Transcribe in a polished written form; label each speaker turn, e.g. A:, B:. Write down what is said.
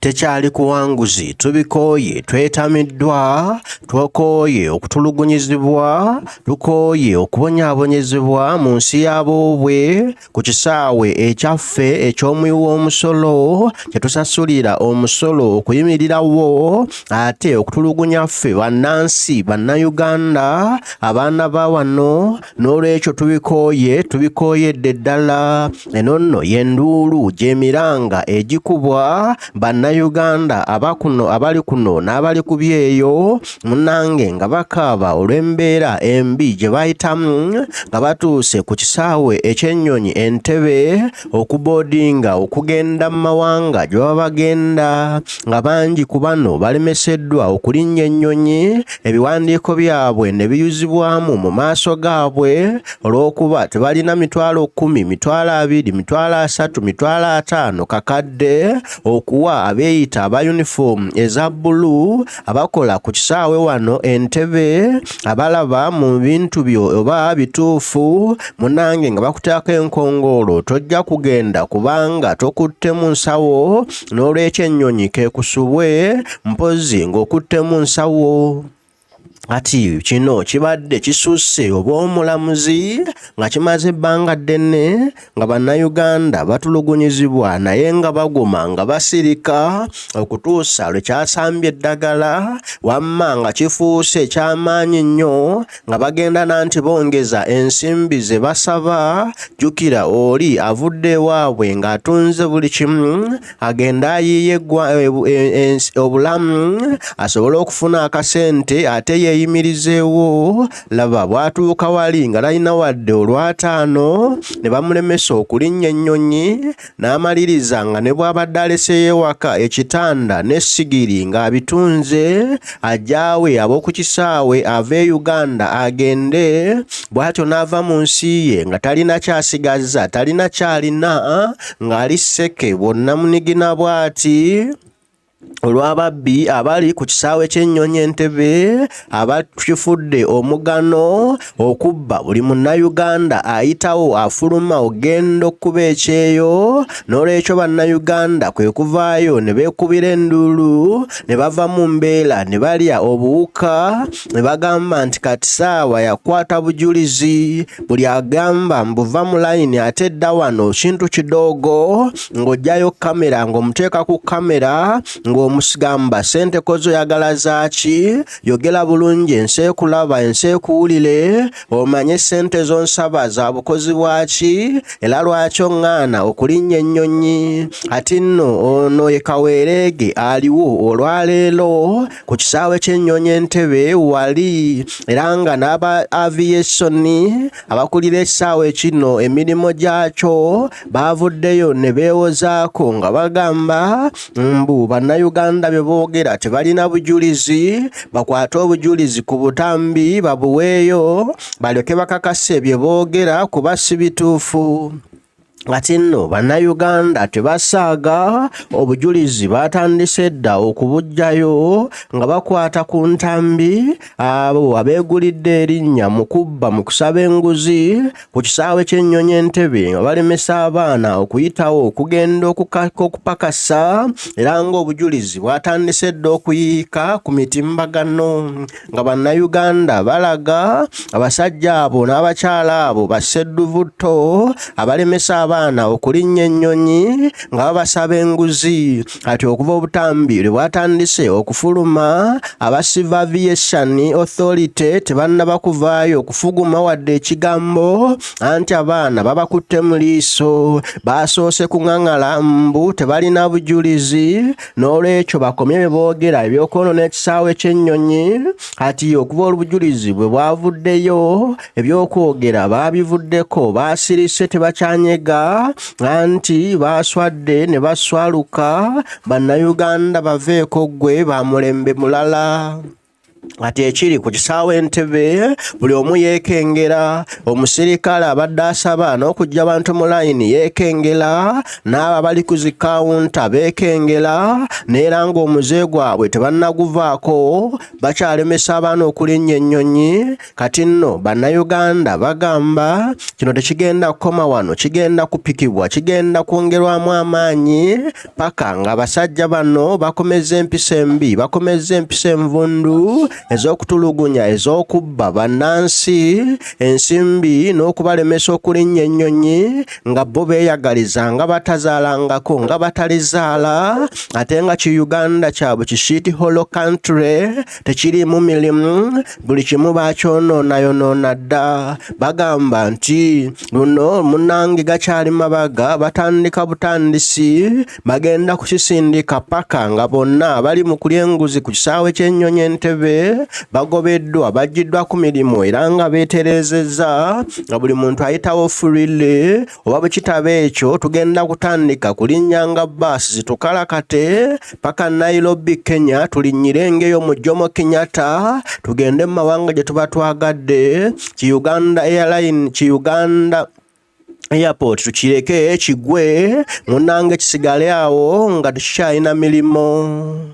A: Tekyali kuwanguzi, tubikooye, twetamiddwa, tukooye okutulugunyizibwa, tukooye okubonyaabonyezebwa mu nsi ya boobwe ku kisaawe ekyaffe eky'omuwi w'omusolo kye tusasulira omusolo okuyimirirawo ate okutulugunya ffe bannansi bannayuganda abaana ba wano. N'olwekyo tubikooye, tubikooyedde ddala. Eno nno y'enduulu gy'emiranga egikubwa bannayuganda abakuno abali kuno n'abali ku byeyo munnange nga bakaaba olw'embeera embi gye bayitamu nga batuuse ku kisaawe eky'ennyonyi Entebbe okuboodinga okugenda mu mawanga gye baba bagenda, nga bangi ku bano balemeseddwa okulinnya ennyonyi ebiwandiiko byabwe ne biyuzibwamu mu maaso gaabwe olw'okuba tebalina 100,000, 20,000, 30,000, 50,000, kakadde okuwa abeeyita aba yunifoomu eza bbulu abakola ku kisaawe wano Entebbe abalaba mu bintu byo oba bituufu. Munange nga bakuteekako enkongoolo tojja kugenda kubanga tokuttemu nsawo, n'olwekyo ennyonyi keekusubwe mpozzi ng'okuttemu nsawo. Kati kino kibadde kisusse obw'omulamuzi nga kimaze ebbanga ddene nga Bannayuganda batulugunyizibwa naye nga baguma nga basirika okutuusa lwe kyasambye eddagala, wamma nga kifuuse eky'amaanyi nnyo nga bagenda nanti bongeza ensimbi ze basaba. Jjukira oli avudde ewaabwe ng'atunze buli kimu agende ayiiye obulamu asobole okufuna akasente ate yeeyimirizeewo. Laba bw'atuuka wali nga talina wadde olw'ataano ne bamulemesa okulinnya ennyonyi n'amaliriza nga ne bw'abadde aleseeyo ewaka ekitanda n'essigiri ng'abitunze ajaawe ab'oku kisaawe ave e Uganda agende, bw'atyo n'ava mu nsi ye nga talina ky'asigazza, talina ky'alina ng'ali sseke bw'onnamunigina bw'ati olw'ababbi abali ku kisaawe ky'ennyonyi Entebbe abakifudde omugano okubba buli Munnayuganda ayitawo afuluma ogenda okukuba ekyeyo. N'olwekyo Bannayuganda kwe kuvaayo ne beekubira enduulu ne bava mu mbeera ne balya obuwuka ne bagamba nti kati ssaawa yakwata bujulizi. Buli agamba mbu va mu layini ate dda wano kintu kidoogo, ng'oggyayo kamera ng'omuteeka ku kamera ng'omusigamba ssente kozi oyagala zaaki, yogera bulungi ensi ekulaba ensi ekuwulire omanye ssente z'onsaba za bukozi bwaki era lwaki oŋŋaana okulinnya ennyonyi. Kati nno ono ye Kaweereege aliwo olwaleero ku kisaawe ky'ennyonyi Entebbe wali era nga n'aba aviation abakulira ekisaawe kino emirimu gyakyo baavuddeyo ne beewozaako nga bagamba mbu Bannayuganda bye boogera tebalina bujulizi, bakwate obujulizi ku butambi babuweeyo balyoke bakakase bye boogera kuba si bituufu. Kati nno Bannayuganda tebasaaga, obujulizi baatandise dda okubuggyayo nga bakwata ku ntambi abo abeegulidde erinnya mu kubba mu kusaba enguzi ku kisaawe ky'ennyonyi Entebbe nga balemesa abaana okuyitawo okugenda okupakasa era ng'obujulizi bwatandise dda okuyiika ku mitimbagano nga Bannayuganda balaga abasajja abo n'abakyala abo bassedduvutto abalemesa abaana okulinnya ennyonyi nga babasaba enguzi. Kati okuva obutambi lwe bwatandise okufuluma, aba Civil Aviation Authority tebannaba kuvaayo kufuguma wadde ekigambo, anti abaana babakutte mu liiso. Baasoose kung'ang'ala mbu tebalina bujulizi n'olwekyo bakomye bye boogera eby'okwonoona ekisaawe ky'ennyonyi. Kati okuva olubujulizi bwe bwavuddeyo, ebyokwogera baabivuddeko, baasirise tebakyanyega anti baaswadde ne baswaluka. Bannayuganda baveeko ggwe ba mulembe mulala. Kati ekiri ku kisaawe Entebbe, buli omu yeekengera. Omusirikale abadde asaba n'okujja abantu mu layini yeekengera, n'abo abali ku zi kawunta beekengera, n'era ng'omuze gwabwe tebannaguvaako, bakyalemesa abaana okulinnya ennyonyi. Kati nno Bannayuganda bagamba kino tekigenda kukoma wano, kigenda kupikibwa, kigenda kwongerwamu amaanyi paka ng'abasajja bano bakomezza empisa embi, bakomezza empisa envundu ez'okutulugunya, ez'okubba bannansi ensimbi n'okubalemesa okulinnya ennyonyi nga bo beeyagaliza nga batazaalangako, nga batalizaala, ate nga ki Uganda kyabwe ki shit hole country, tekiriimu mirimu, buli kimu baakyonoona dda. Bagamba nti luno munnange gakyali mabaga, batandika butandisi, bagenda kukisindika paka nga bonna abali mu kulya enguzi ku kisaawe ky'ennyonyi Entebbe bagobeddwa, baggyiddwa ku mirimu era nga beetereezezza nga buli muntu ayitawo freely. Oba bwe kitaba ekyo, tugenda kutandika kulinnyanga bbaasi zitukalakate paka Nairobi, Kenya, tulinnyirengeyo mu Jomo Kenyatta, tugende mu mawanga gye tuba twagadde. Ki Uganda Airline, ki Uganda Airport tukireke kigwe, munnange kisigale awo nga tekikyalina mirimu.